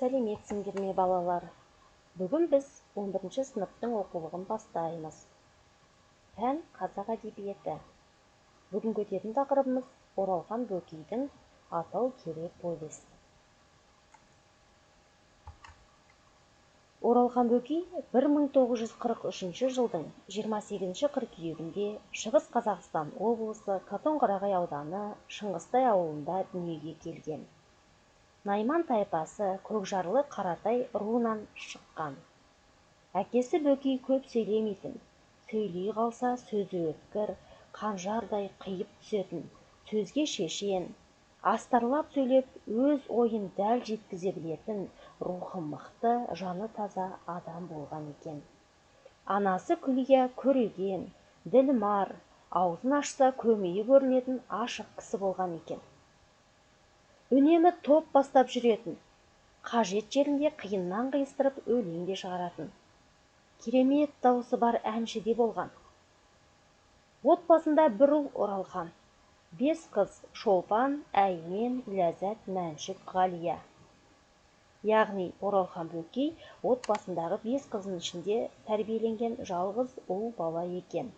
Сәлеметсіңдер ме, балалар? Бүгін біз 11 сыныптың оқулығын бастаймыз. Пән қазақ әдебиеті. Бүгінгі өтетін тақырыбымыз Оралхан Бөкейдің Атау керек повесі. Оралхан Бөкей 1943 жылдың 28 қыркүйегінде Шығыс Қазақстан облысы Катонқарағай ауданы Шыңғыстай ауылында дүниеге келген. Найман тайпасы Көкжарлы Қаратай руынан шыққан. Әкесі Бөкей көп сөйлемейтін, сөйлей қалса сөзі өткір, қанжардай қиып түсетін, сөзге шешен, астарлап сөйлеп, өз ойын дәл жеткізе білетін, рухы мықты, жаны таза адам болған екен. Анасы Күлия көреген, ділмар, аузын ашса көмейі көрінетін ашық кісі болған екен. Үнемі топ бастап жүретін, қажет жерінде қиыннан қиыстырып өлең де шығаратын. Керемет даусы бар әнші де болған. Отбасында бір ұл Оралхан, 5 қыз Шолпан, Әймен, Ләззат, Мәншүк, Ғалия. Яғни Оралхан Бөкей отбасындағы 5 қыздың ішінде тәрбиеленген жалғыз ұл бала екен.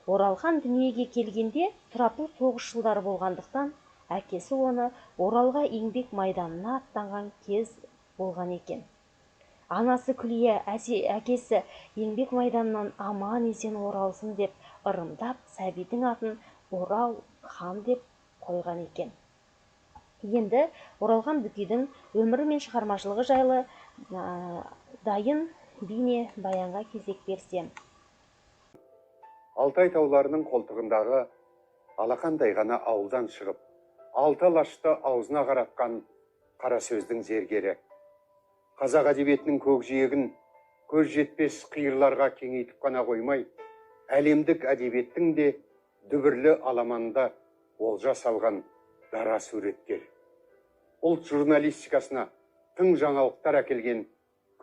Оралхан дүниеге келгенде сұрапыл соғыс жылдары болғандықтан әкесі оны Оралға еңбек майданына аттанған кез болған екен. Анасы Күлия әкесі еңбек майданынан аман есен оралсын деп ырымдап, сәбидің атын Орал хан деп қойған екен. Енді Оралхан Бөкейдің өмірі мен шығармашылығы жайлы дайын бейне баянға кезек берсем. Алтай тауларының қолтығындағы алақандай ғана ауылдан шығып, алты алашты аузына қаратқан қара сөздің зергері. Қазақ әдебиетінің көкжиегін көз жетпес қиырларға кеңейтіп қана қоймай, әлемдік әдебиеттің де дүбірлі аламанында олжа салған дара суреткер. Ұлт журналистикасына тың жаңалықтар әкелген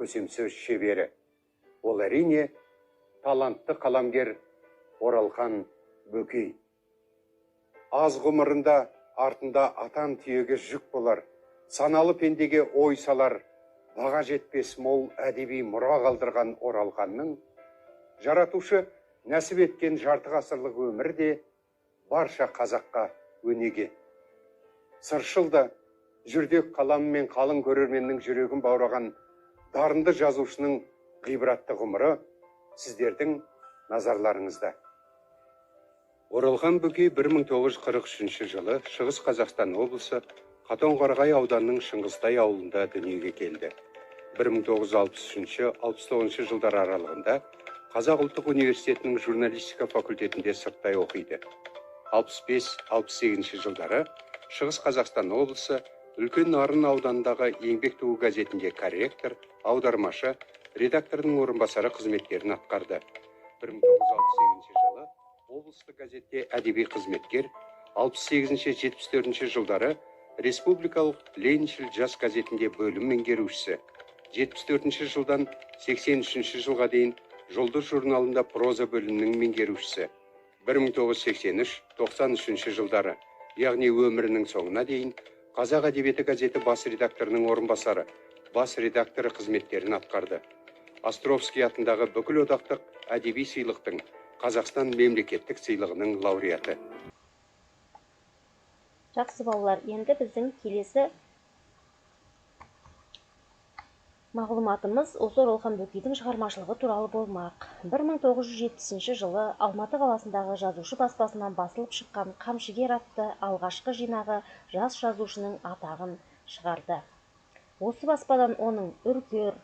көсемсөз шебері. Ол әрине талантты қаламгер Оралхан Бөкей. Аз ғұмырында артында атан түйеге жүк болар, саналы пендеге ой салар, баға жетпес мол әдеби мұра қалдырған Оралханның жаратушы нәсіп еткен жарты ғасырлық өмірі де барша қазаққа өнеге. Сыршыл да жүрдек қаламымен қалың көрерменнің жүрегін баураған дарынды жазушының ғибратты ғұмыры сіздердің назарларыңызда. Оралхан Бөкей 1943 жылы Шығыс Қазақстан облысы Катонқарағай ауданының Шыңғыстай ауылында дүниеге келді. 1963-69 жылдар аралығында Қазақ ұлттық университетінің журналистика факультетінде сырттай оқиды. 65-68 жылдары Шығыс Қазақстан облысы Үлкен Нарын ауданындағы Еңбек туы газетінде корректор, аудармашы, редактордың орынбасары қызметтерін атқарды. 1968 жылы облыстық газетте әдеби қызметкер, 68-74 жылдары Республикалық Лениншіл жас газетінде бөлім меңгерушісі, 74 жылдан 83 жылға дейін Жұлдыз журналында проза бөлімінің меңгерушісі, 1983-93 жылдары, яғни өмірінің соңына дейін Қазақ әдебиеті газеті бас редакторының орынбасары, бас редакторы қызметтерін атқарды. Островский атындағы бүкіл одақтық әдеби сыйлықтың Қазақстан мемлекеттік сыйлығының лауреаты. Жақсы балалар, енді біздің келесі мағлұматымыз осы Оралхан Бөкейдің шығармашылығы туралы болмақ. 1970 жылы Алматы қаласындағы жазушы баспасынан басылып шыққан Қамшыгер атты алғашқы жинағы жас жазушының атағын шығарды. Осы баспадан оның Үркер,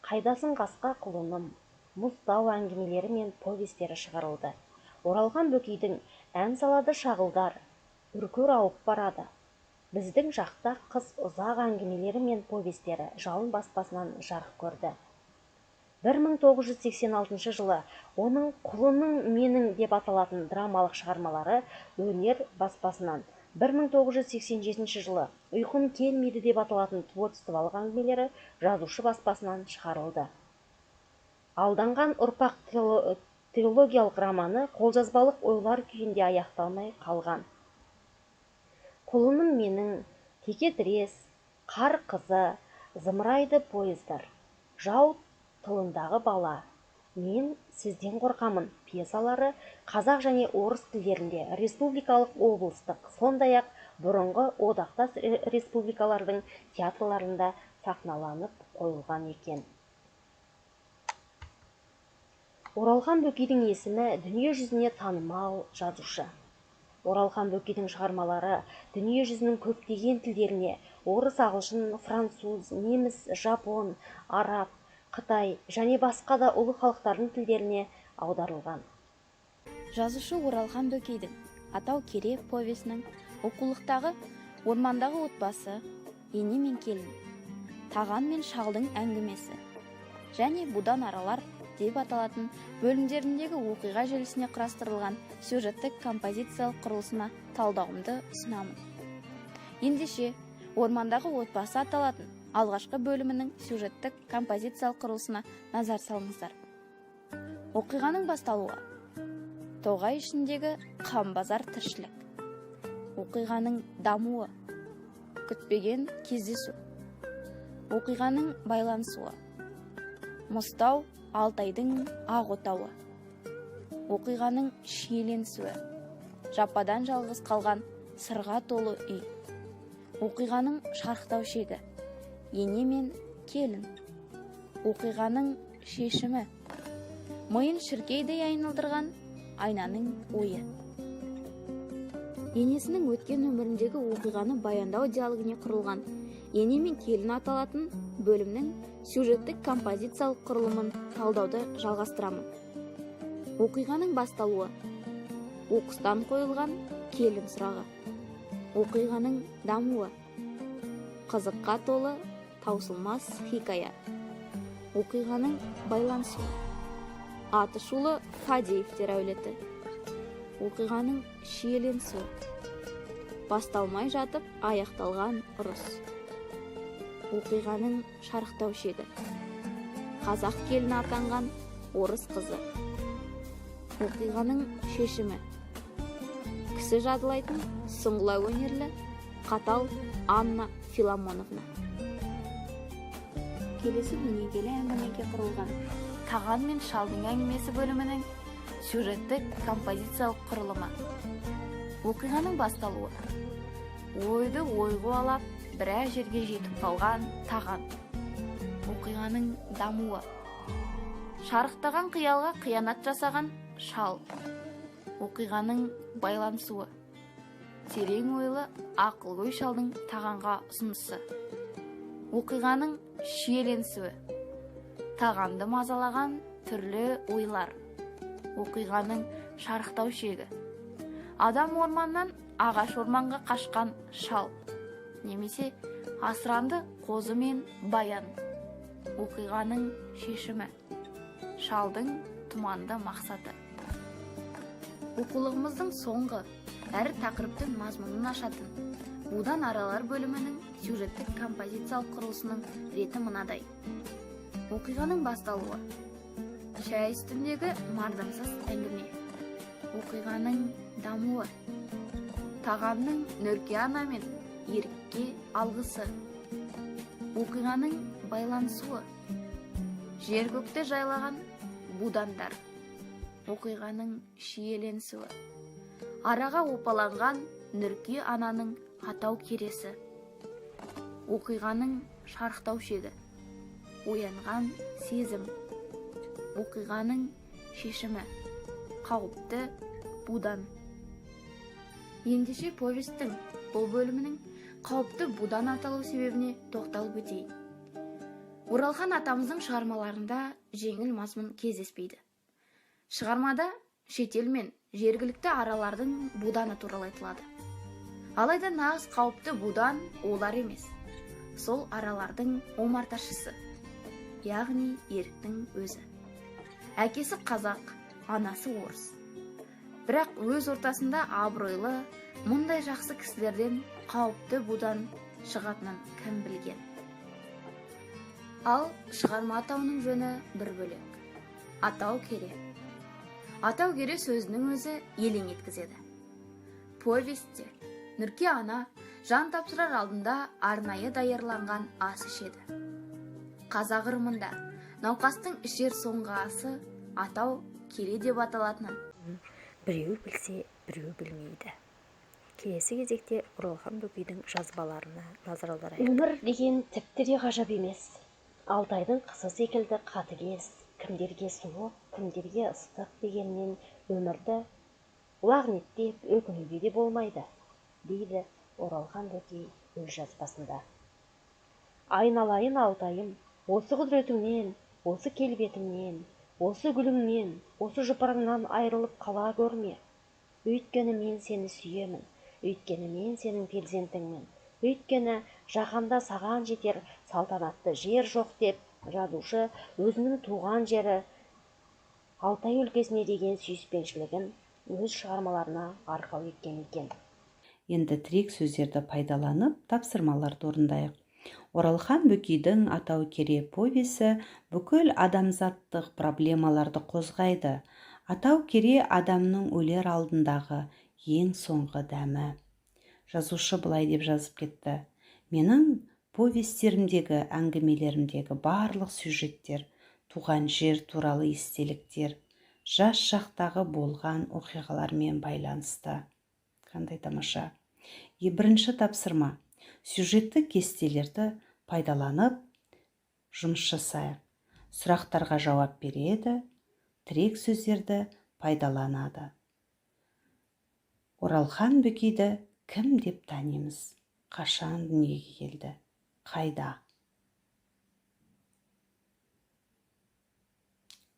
Қайдасың қасқа құлыным, Мұзтау әңгімелері мен повестері шығарылды. Оралхан Бөкейдің Ән салады шағылдар, Үркер ауып барады, Біздің жақта қыс ұзақ әңгімелері мен повестері Жалын баспасынан жарық көрді. 1986 жылы оның Құлыным менің деп аталатын драмалық шығармалары Өнер баспасынан, 1987 жылы Ұйқым келмейді деп аталатын творчестволық әңгімелері Жазушы баспасынан шығарылды. Алданған ұрпақ трилогиялық романы қолжазбалық ойлар күйінде аяқталмай қалған. Құлыным менің, Текетірес, Қар қызы, Зымырайды пойыздар, Жау тылындағы бала, Мен сізден қорқамын пьесалары қазақ және орыс тілдерінде республикалық, облыстық, сондай-ақ бұрынғы одақтас республикалардың театрларында сахналанып қойылған екен. Оралхан Бөкейдің есімі дүние жүзіне танымал жазушы. Оралхан Бөкейдің шығармалары дүние жүзінің көптеген тілдеріне орыс, ағылшын, француз, неміс, жапон, араб, қытай және басқа да ұлы халықтардың тілдеріне аударылған. Жазушы Оралхан Бөкейдің Атау Кере повесінің оқулықтағы ормандағы отбасы, ене мен келін, Таған мен шалдың әңгімесі және Будан аралар деп аталатын бөлімдеріндегі оқиға желісіне құрастырылған сюжеттік композициялық құрылысына талдауымды ұсынамын. Ендеше, ормандағы отбасы аталатын алғашқы бөлімінің сюжеттік композициялық құрылысына назар салыңыздар. Оқиғаның басталуы. Тоғай ішіндегі қанбазар тіршілік. Оқиғаның дамуы. Күтпеген кездесу. Оқиғаның байланысуы. Мұстау Алтайдың ақ отауы. Оқиғаның шиеленісуі. Жападан жалғыз қалған сырға толы үй. Оқиғаның шарықтау шегі. Ене мен келін. Оқиғаның шешімі. Миын шіркейдей айналдырған айнаның ойы. Енесінің өткен өміріндегі оқиғаны баяндау диалогіне құрылған ене мен келін аталатын бөлімнің сюжеттік композициялық құрылымын талдауды жалғастырамын. Оқиғаның басталуы. Оқыстан қойылған келін сұрағы. Оқиғаның дамуы. Қызыққа толы таусылмас хикая. Оқиғаның байланысуы. Аты шулы Фадеевтер әулеті. Оқиғаның шиеленісуі. Басталмай жатып аяқталған ұрыс. Оқиғаның шарықтау шегі. Қазақ келіні атанған орыс қызы. Оқиғаның шешімі. Кісі жадылайтын сұңғыла өнерлі қатал Анна Филомоновна. Келесі өнегелі әңгімеге құрылған Таған мен шалдың әңгімесі бөлімінің сюжеттік композициялық құрылымы. Оқиғаның басталуы. Ойды ой қуалап, біраз жерге жетіп қалған Таған. Оқиғаның дамуы. Шарықтаған қиялға қиянат жасаған шал. Оқиғаның байланысуы. Терең ойлы ақылгөй шалдың Тағанға ұсынысы. Оқиғаның шиеленісуі. Тағанды мазалаған түрлі ойлар. Оқиғаның шарықтау шегі. Адам орманнан ағаш орманға қашқан шал. Немесе асыранды қозы мен баян. Оқиғаның шешімі. Шалдың тұманды мақсаты. Оқулығымыздың соңғы әрі тақырыптың мазмұнын ашатын Будан аралар бөлімінің сюжеттік композициялық құрылысының реті мынадай. Оқиғаның басталуы. Шай үстіндегі мардымсыз әңгіме. Оқиғаның дамуы. Тағанның Нұрке ана мен Ерікке алғысы. Оқиғаның байланысуы. Жер көкті жайлаған будандар. Оқиғаның шиеленісуі. Араға опаланған Нұрке ананың атау кересі. Оқиғаның шарықтау шегі. Оянған сезім. Оқиғаның шешімі. Қауіпті будан. Ендеше повестің бұл бөлімінің қауіпті будан аталу себебіне тоқталып өтейін. Оралхан атамыздың шығармаларында жеңіл мазмұн кездеспейді. Шығармада шетел мен жергілікті аралардың буданы туралы айтылады. Алайда нағыз қауіпті будан олар емес. Сол аралардың омарташысы, яғни Еріктің өзі. Әкесі қазақ, анасы орыс. Бірақ өз ортасында абыройлы, мұндай жақсы кісілерден қауіпті будан шығатынын кім білген? Ал шығарма атауының жөні бір бөлек. Атау Кере. Атау Кере сөзінің өзі елең еткізеді. Повестте Нұрке ана Жан тапсырар алдында арнайы даярланған ас ішеді. Қазақ ырымында науқастың ішер соңғы асы атау кере деп аталатынын біреу білсе, біреу білмейді. Келесі кезекте Оралхан Бөкейдің жазбаларына назар аударайық. Өмір деген тіпті де ғажап емес. Алтайдың қысы секілді қатыгез, кімдерге суық, кімдерге ыстық дегенмен өмірді лағнеттеп өкінуге де болмайды, дейді Оралхан Бөкей өз жазбасында. Айналайын Алтайым, осы құдіретіңнен, осы келбетіңнен, осы гүліңнен, осы жұпарыңнан айырылып қала көрме. Өйткені мен сені сүйемін, өйткені мен сенің перзентіңмін, өйткені жаһанда саған жетер салтанатты жер жоқ деп жазушы өзінің туған жері Алтай өлкесіне деген сүйіспеншілігін өз шығармаларына арқау еткен екен. Енді тірек сөздерді пайдаланып тапсырмаларды орындайық. Оралхан Бөкейдің Атау кере повесі бүкіл адамзаттық проблемаларды қозғайды. Атау кере адамның өлер алдындағы ең соңғы дәмі. Жазушы былай деп жазып кетті: менің повестерімдегі, әңгімелерімдегі барлық сюжеттер, туған жер туралы естеліктер, жас шақтағы болған оқиғалармен байланысты. Қандай тамаша. Бірінші тапсырма. Сюжетті кестелерді пайдаланып жұмыс жасайық. Сұрақтарға жауап береді, тірек сөздерді пайдаланады. Оралхан Бөкейді кім деп танимыз? Қашан дүниеге келді? Қайда?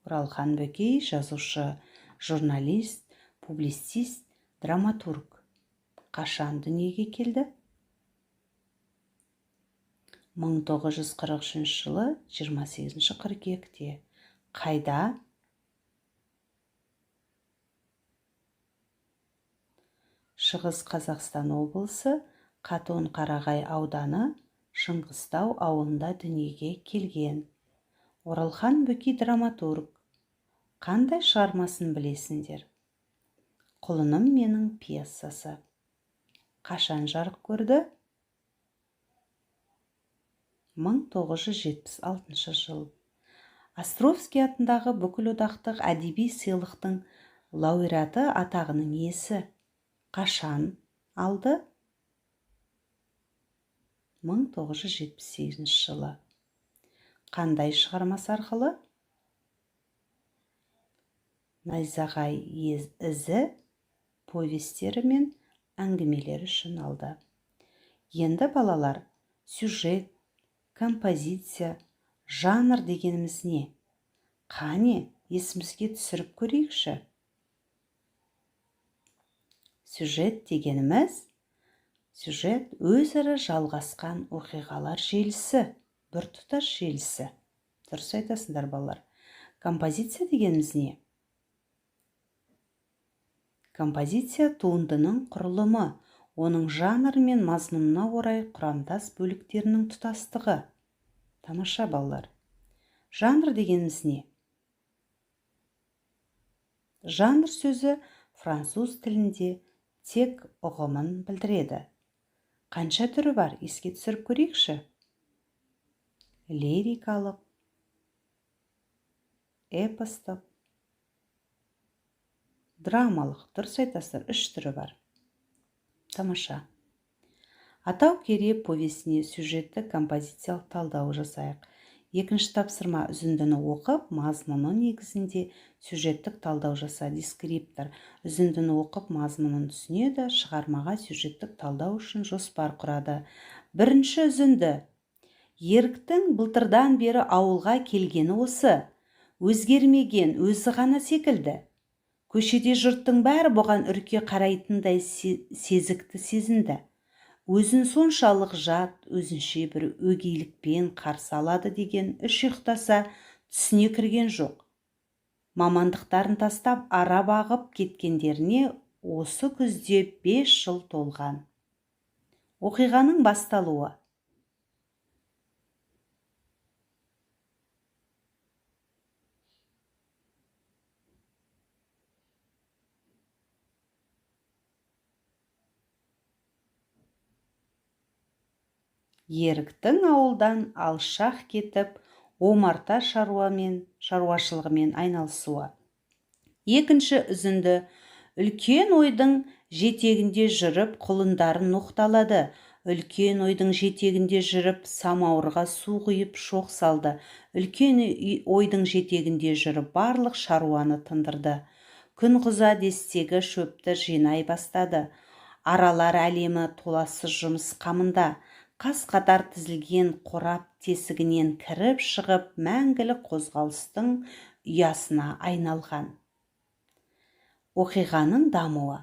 Оралхан Бөкей жазушы, журналист, публицист, драматург. Қашан дүниеге келді? 1943 жылы 28 қыркүйекте. Қайда? Шығыс Қазақстан облысы, Қатон-Қарағай ауданы, Шыңғыстау ауылында дүниеге келген. Оралхан Бөкей драматург. Қандай шығармасын білесіңдер? Құлыным менің пьесасы. Қашан жарық көрді? 1976 жыл. Островский атындағы бүкілодақтық әдеби сыйлықтың лауреаты атағының иесі. Қашан алды? 1978 жылы. Қандай шығармасы арқылы? Найзағай ізі повестері мен әңгімелері үшін алды. Енді балалар, сюжет, композиция, жанр дегеніміз не? Қане, есімізге түсіріп көрейікші. Сюжет дегеніміз, сюжет өзара жалғасқан оқиғалар желісі, біртұтас желісі. Дұрыс айтасыңдар, балалар. Композиция дегеніміз не? Композиция туындының құрылымы, оның жанры мен мазмұнына орай құрамдас бөліктерінің тұтастығы. Тамаша, балалар. Жанр дегеніміз не? Жанр сөзі француз тілінде тек ұғымын білдіреді. Қанша түрі бар, еске түсіріп көрейікші. Лирикалық, эпостық, драмалық. Дұрыс айтасыздар, үш түрі бар. Тамаша. Атау кере повесіне сюжетті композициялық талдау жасайық. Екінші тапсырма: үзіндіні оқып, мазмұны негізінде сюжеттік талдау жаса. Дескриптор үзіндіні оқып, мазмұнын түсінеді, шығармаға сюжеттік талдау үшін жоспар құрады. Бірінші үзінді. Еріктің былтырдан бері ауылға келгені осы. Өзгермеген өзі ғана секілді. Көшеде жұрттың бәрі бұған үрке қарайтындай сезікті сезінді. Өзін соншалық жат, өзінше бір өгейлікпен қарсы алады деген үш ұйықтаса түсіне кірген жоқ. Мамандықтарын тастап ара бағып кеткендеріне осы күзде 5 жыл толған. Оқиғаның басталуы. Еріктің ауылдан алшақ кетіп, омарта шаруашылығымен айналысуы. Екінші үзінді. Үлкен ойдың жетегінде жүріп, құлындарын ноқталады. Үлкен ойдың жетегінде жүріп, самауырға су құйып шоқ салды. Үлкен ойдың жетегінде жүріп, барлық шаруаны тындырды. Күн қыза дестегі шөпті жинай бастады. Аралар әлемі толассыз жұмыс қамында. Қас-қатар тізілген қорап тесігінен кіріп шығып, мәңгілік қозғалыстың ұясына айналған. Оқиғаның дамуы.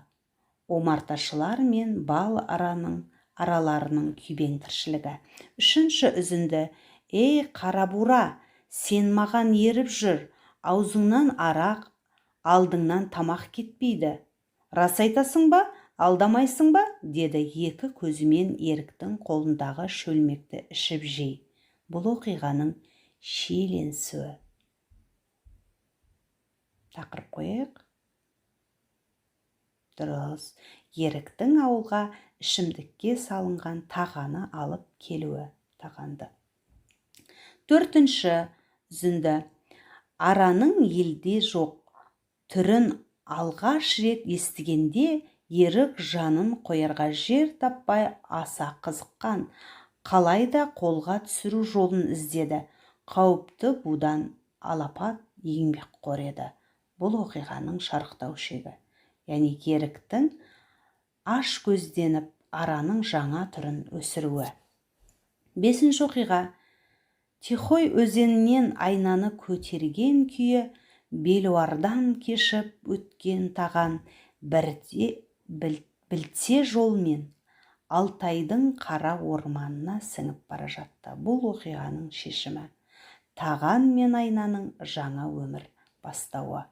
Омарташылар мен бал араның араларының күйбең тіршілігі. Үшінші үзінді. Ей, қарабура, сен маған еріп жүр, аузыңнан арақ, алдыңнан тамақ кетпейді. Рас айтасың ба, алдамайсың ба, деді екі көзімен Еріктің қолындағы шөлмекті ішіп жей. Бұл оқиғаның шиеленісуі. Тақырып қояйық. Дұрыс. Еріктің ауылға ішімдікке салынған тағаны алып келуі. Тағанды. Төртінші үзінді. Араның елде жоқ түрін алғаш рет естігенде Ерік жанын қоярға жер таппай аса қызыққан. Қалайда қолға түсіру жолын іздеді. Қауіпті будан алапат еңбекқор еді. Бұл оқиғаның шарықтау шегі. Яғни Еріктің аш көзденіп араның жаңа түрін өсіруі. Бесінші оқиға. Тихой өзенінен айнаны көтерген күйі белуардан кешіп өткен таған білте жолмен Алтайдың қара орманына сіңіп бара жатты. Бұл оқиғаның шешімі. Таған мен айнаның жаңа өмір бастауы.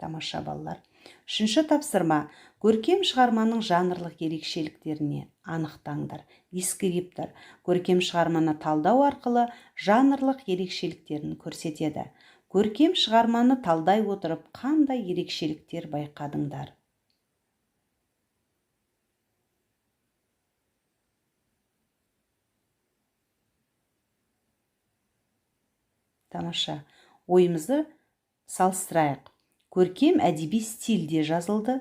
Тамаша балалар. Үшінші тапсырма. Көркем шығарманың жанрлық ерекшеліктеріне анықтаңдар. Дескриптор көркем шығарманы талдау арқылы жанрлық ерекшеліктерін көрсетеді. Көркем шығарманы талдай отырып қандай ерекшеліктер байқадыңдар? Тамаша. Ойымызды салыстырайық. Көркем әдеби стильде жазылды,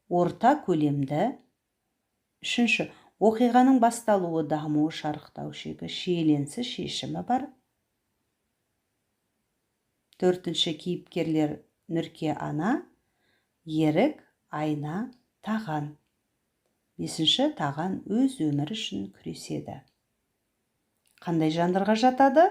орта көлемді. Үшінші, оқиғаның басталуы, дамуы, шарықтау шегі, шиеленісі, шешімі бар. Төртінші, кейіпкерлер Нүрке ана, Ерік, Айна, Таған. Бесінші, Таған өз өмірі үшін күреседі. Қандай жанрға жатады?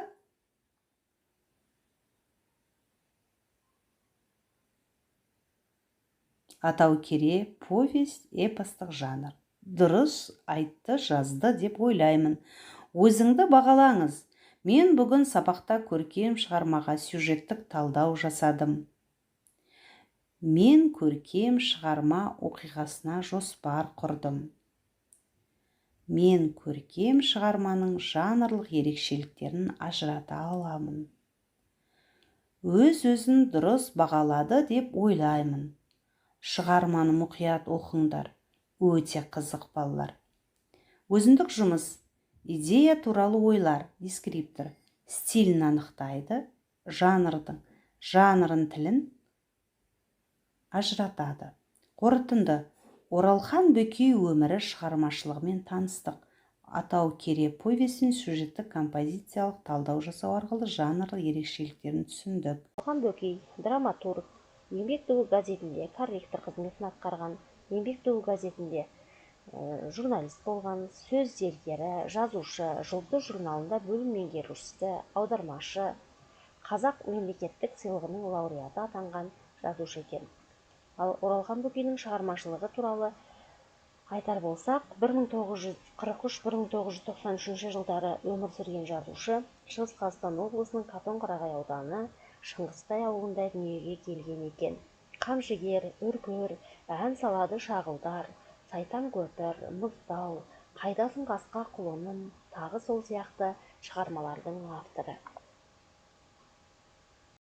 Атау кере, повесть, эпостық жанр. Дұрыс айтты, жазды деп ойлаймын. Өзіңді бағалаңыз. Мен бүгін сабақта көркем шығармаға сюжеттік талдау жасадым. Мен көркем шығарма оқиғасына жоспар құрдым. Мен көркем шығарманың жанрлық ерекшеліктерін ажырата аламын. Өз-өзін дұрыс бағалады деп ойлаймын. Шығарманы мұқият оқыңдар. Өте қызық балалар. Өзіндік жұмыс. Идея туралы ойлар, дескриптор, стилін анықтайды, жанрын тілін ажыратады. Қорытынды. Оралхан Бөкей өмірі шығармашылығымен таныстық. Атау кере повесін сюжеттік композициялық талдау жасау арқылы жанрлық ерекшеліктерін түсіндік. Оралхан Бөкей драматург, Еңбек туы газетінде корректор қызметін атқарған, Еңбек туы газетінде журналист болған, сөз зергері, жазушы, Жұлдыз журналында бөлім меңгерушісі, аудармашы, Қазақ мемлекеттік сыйлығының лауреаты атанған жазушы екен. Ал Оралхан Бөкейдің шығармашылығы туралы айтар болсақ, 1943-1993 жылдары өмір сүрген жазушы, Шығыс Қазақстан облысының Катонқарағай ауданы Шыңғыстай ауылында дүниеге келген екен. Қамшыгер, Үркер, ән салады шағылдар, Сайтан көпір, Мұздау, Қайдасың қасқа құлыным, тағы сол сияқты шығармалардың авторы.